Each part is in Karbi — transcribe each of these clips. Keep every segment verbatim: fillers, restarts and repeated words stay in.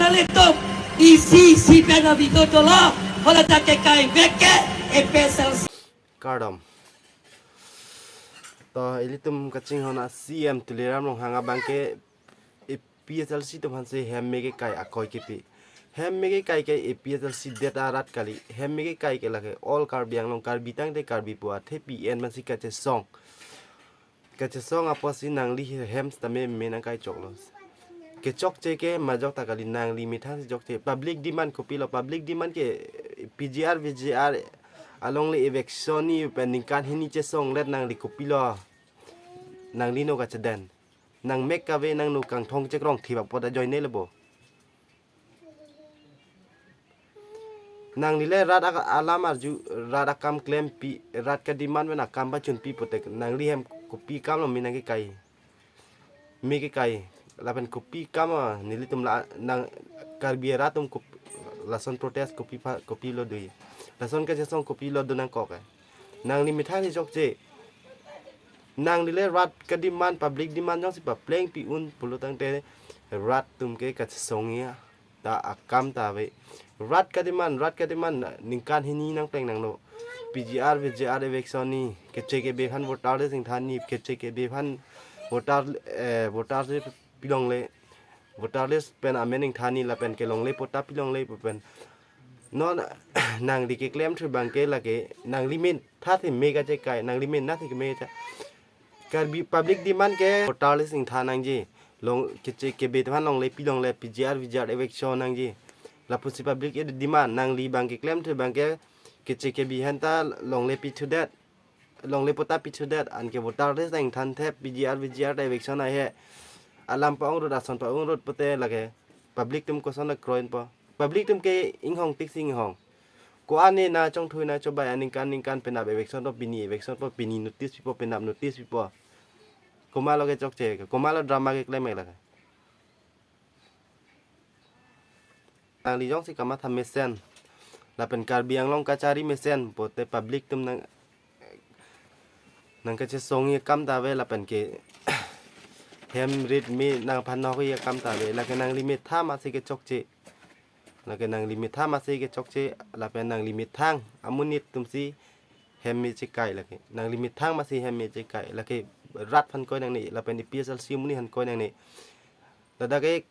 Ilitum isi isi pen avideo dolo, hala ta kekai vek ke A P H L C. Kardom. To ilitum kachinghon a C M Tuliram Ronghang abang ke A P H L C atum aphansi hem me kekai akoi kepi. Hem me kekai ke A P H L C det arat kali. Hem me kekai ke lake all Karbi Anglong, Karbi tangte Karbi pu athepi en aphansi kachesong. Kachesong apotsi nangli hem sitame me nangkai choklo. Kechokche ke majok ta kali, nangli methang si chokche. Public demand kopilo, public demand ke P G R, V G R alongle eviction ni pen ningkan hini chesonglet, nangli kopilo. Nangli no kachedeng. Nang mek kave, nang no kangthong chekrong thip apot ajoine lebo. Nangli le rat ak-, alam arju, rat akam klempi, rat kedemand pen akam pachunpi putek, nangli hem kopi kam lo me nangkekai. Me kekai. Lapen kopi kam, ah, nelitum la nang Karbi arat atum kop-, lason protest kopi pha-, kopilo do-i. Lason kachesong kopilo do nangkok eh. Nangli methang si chokche. Nangli le rat kedemand, public demand jongsi paplengpi un pulo tangte rat atum ke kachesong ya. Ta akam ta ave. Rat kedemand, rat kedemand ningkan hini nangpleng nanglo. P G R, V G R eviction ni, keche kebe aphan voter list ingthan ni, keche kebe aphan voter, eh, voter list pilongle. Voter list pen amen ingthan ni lapen kelongle patta pilongle pen. Non nangli keklem thu abang ke lake, nangli methang si me kachekai, nangli mena si me cha. Karbi public demand ke voter list ingthan nangji. Long keche kebe aphan longle pilongle P G R V G R eviction nangji. Lapusi public e demand, nangli abang keklem thu abang ke keche kebe aphan ta longle pithudet. Longle patta pithudet, anke voter list ingthan the, P G R V G R ta eviction ahe. Alam pa-ongrut, ason pa-ongrut pute lake public atum koson le kroin po. Public atum ke inghong tik si inghong. Ko-an ne na chongthui na chobai aningkan ningkan penap eviction po, pini eviction po, pini notice pipo, penap notice pipo. Komatlo kechokche, komatlo drama keklem lake. Nangli jongsi kamatha mesen, lapen Karbi Anglong kachari mesen pute public atum nang, nangkachesong akam ta ave lapen ke hem rit me nangphan nok akam ta ave, lake nangli methang masi kechokche. Lake nangli methang masi kechokche, lapen nangli methang amonit atumsi hem me chekai lake. Nangli methang masi hem me chekai lake, rat aphan koi nangne, lapen A P H L C amonit aphan koi nangne. Ladak ke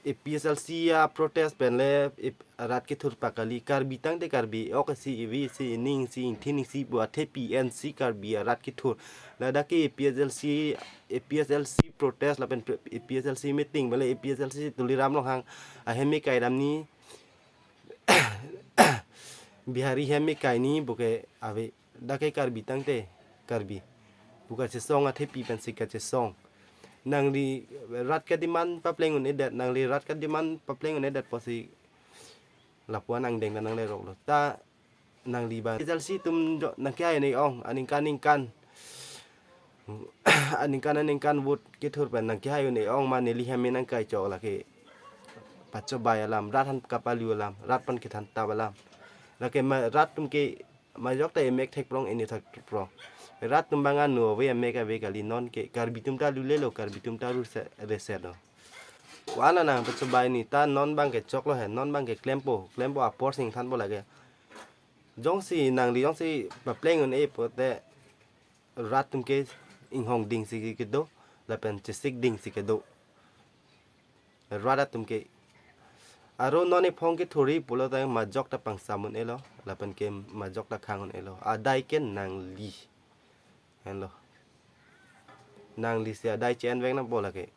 A P H L C a protest pen le ip-, rat kethur pakali, Karbi tangte Karbi, ok si ivi si ining si ingthin si bu athepi en si Karbi arat kethur. Ladak ke A P H L C, A P H L C protest lapen pre-, A P H L C meeting bale A P H L C Tuliram Ronghang ahem me kai dam ni Bihari hem me kai ni buke ave. Dak ke Karbi tangte Karbi. Bu kachesong athepi pensi kachesong. Nangli rat kedemand papleng un-edet, nangli rat kedemand papleng un-edet pusi lapuan angdeng ta nanglerok lo. Ta nangli abang A P H L C atum jo nangkehai un-e ong, aningkan ningkan. Aningkan aningkan vote kethur pen nangkehai un-e ong ma neli hem me nangkai chok lake. Pachobai alam, rat aphan kapaliu alam, rat aphan kethan tap alam. Lake ma rat atum ke majok ta emek thek prong, eni thek prong. Rat atum abang anu ave, emek ave kali, non ke Karbi atum ta lulelo, Karbi atum ta ru se, reset lo. Ko-an nang pachobai ni ta non abang ke choklo he, non abang ke klempo, klempo apor si ingthanpo lake. Jongsi nangli jongsi papleng un-e pute rat atum ke inghong ding si kedo, lapen chesik ding si kedo. Rat atum ke. Aro non ephong kethur-i pulo tang majok ta pangsam un-elo, lapen ke majok ta khang un-elo. Adai ke nangli. Henlo. Nangli si adai che-en vek nangpo lake.